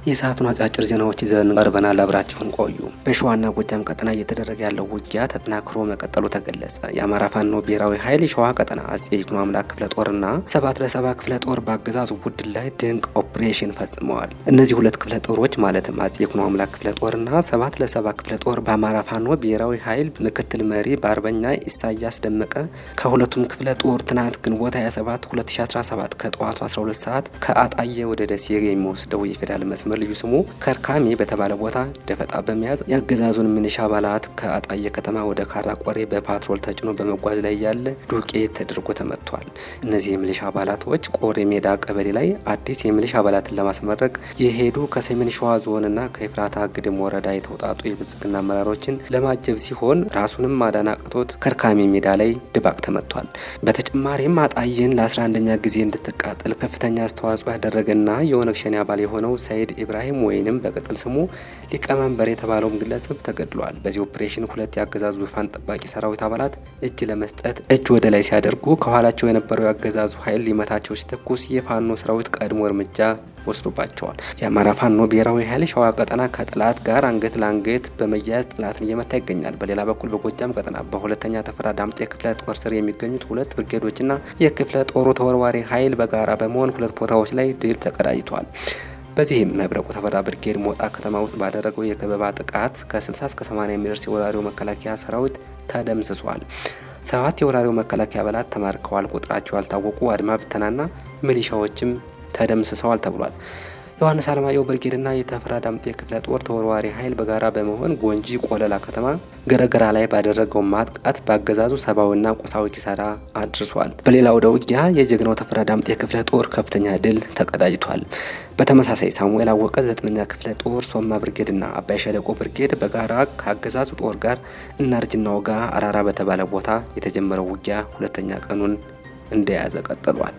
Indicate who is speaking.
Speaker 1: የሰዓቱን አጫጭር ዜናዎች ይዘን ቀርበናል። አብራችሁን ቆዩ። በሸዋና ጎጃም ቀጠና እየተደረገ ያለው ውጊያ ተጠናክሮ መቀጠሉ ተገለጸ። የአማራ ፋኖ ብሔራዊ ኃይል የሸዋ ቀጠና አጼ ይኩኖ አምላክ ክፍለ ጦርና 7 ለ70 ክፍለ ጦር በአገዛዙ ቡድን ላይ ድንቅ ኦፕሬሽን ፈጽመዋል። እነዚህ ሁለት ክፍለ ጦሮች ማለትም አጼ ይኩኖ አምላክ ክፍለ ጦርና 7 ለ70 ክፍለ ጦር በአማራ ፋኖ ብሔራዊ ኃይል ምክትል መሪ በአርበኛ ኢሳያስ ደመቀ ከሁለቱም ክፍለ ጦር ትናንት ግንቦት 27 2017 ከጠዋቱ 12 ሰዓት ከአጣዬ ወደ ደሴ የሚወስደው የፌዴራል መስመር ልዩ ስሙ ከርካሜ በተባለ ቦታ ደፈጣ በመያዝ የአገዛዙን ሚሊሻ አባላት ከአጣዬ ከተማ ወደ ካራ ቆሬ በፓትሮል ተጭኖ በመጓዝ ላይ ያለ ዱቄት ተደርጎ ተመቷል። እነዚህ የሚሊሻ አባላቶች ቆሬ ሜዳ ቀበሌ ላይ አዲስ የሚሊሻ አባላትን ለማስመረቅ የሄዱ ከሰሜን ሸዋ ዞንና ከኤፍራታ ግድም ወረዳ የተውጣጡ የብልጽግና አመራሮችን ለማጀብ ሲሆን ራሱንም ማዳን አቅቶት ከርካሜ ሜዳ ላይ ድባቅ ተመቷል። በተጨማሪም አጣዬን ለ11ኛ ጊዜ እንድትቃጠል ከፍተኛ አስተዋጽኦ ያደረገና የኦነግ ሸኔ አባል የሆነው ሰይድ ኢብራሂም ወይንም በቅጽል ስሙ ሊቀመንበር የተባለውም ግለሰብ ተገድሏል። በዚህ ኦፕሬሽን ሁለት የአገዛዙ ዙፋን ጠባቂ ሰራዊት አባላት እጅ ለመስጠት እጅ ወደ ላይ ሲያደርጉ ከኋላቸው የነበረው የአገዛዙ ኃይል ሊመታቸው ሲተኩስ የፋኖ ሰራዊት ቀድሞ እርምጃ ወስዶባቸዋል። የአማራ ፋኖ ብሔራዊ ኃይል ሸዋ ቀጠና ከጠላት ጋር አንገት ለአንገት በመያያዝ ጠላትን እየመታ ይገኛል። በሌላ በኩል በጎጃም ቀጠና በሁለተኛ ተፈራ ዳምጤ ክፍለ ጦር ስር የሚገኙት ሁለት ብርጌዶችና የክፍለ ጦሩ ተወርዋሪ ኃይል በጋራ በመሆን ሁለት ቦታዎች ላይ ድል ተቀዳጅቷል። በዚህም መብረቁ ተፈራ ብርጌድ ሞጣ ከተማ ውስጥ ባደረገው የከበባ ጥቃት ከ60 እስከ 80 የሚደርስ የወራሪው መከላከያ ሰራዊት ተደምስሷል። ሰባት የወራሪው መከላከያ አባላት ተማርከዋል። ቁጥራቸው ያልታወቁ አድማ ብተናና ሚሊሻዎችም ተደምስሰዋል ተብሏል። ዮሐንስ አለማየሁ ብርጌድና የተፈራ ዳምጤ ክፍለ ጦር ተወርዋሪ ኃይል በጋራ በመሆን ጎንጂ ቆለላ ከተማ ገረገራ ላይ ባደረገው ማጥቃት በአገዛዙ ሰብአዊና ቁሳዊ ኪሳራ አድርሷል። በሌላ ወደ ውጊያ የጀግናው ተፈራ ዳምጤ ክፍለ ጦር ከፍተኛ ድል ተቀዳጅቷል። በተመሳሳይ ሳሙኤል አወቀ 9ኛ ክፍለ ጦር ሶማ ብርጌድና አባይ ሸለቆ ብርጌድ በጋራ ከአገዛዙ ጦር ጋር እናርጅና ወጋ አራራ በተባለ ቦታ የተጀመረው ውጊያ ሁለተኛ ቀኑን እንደያዘ ቀጥሏል።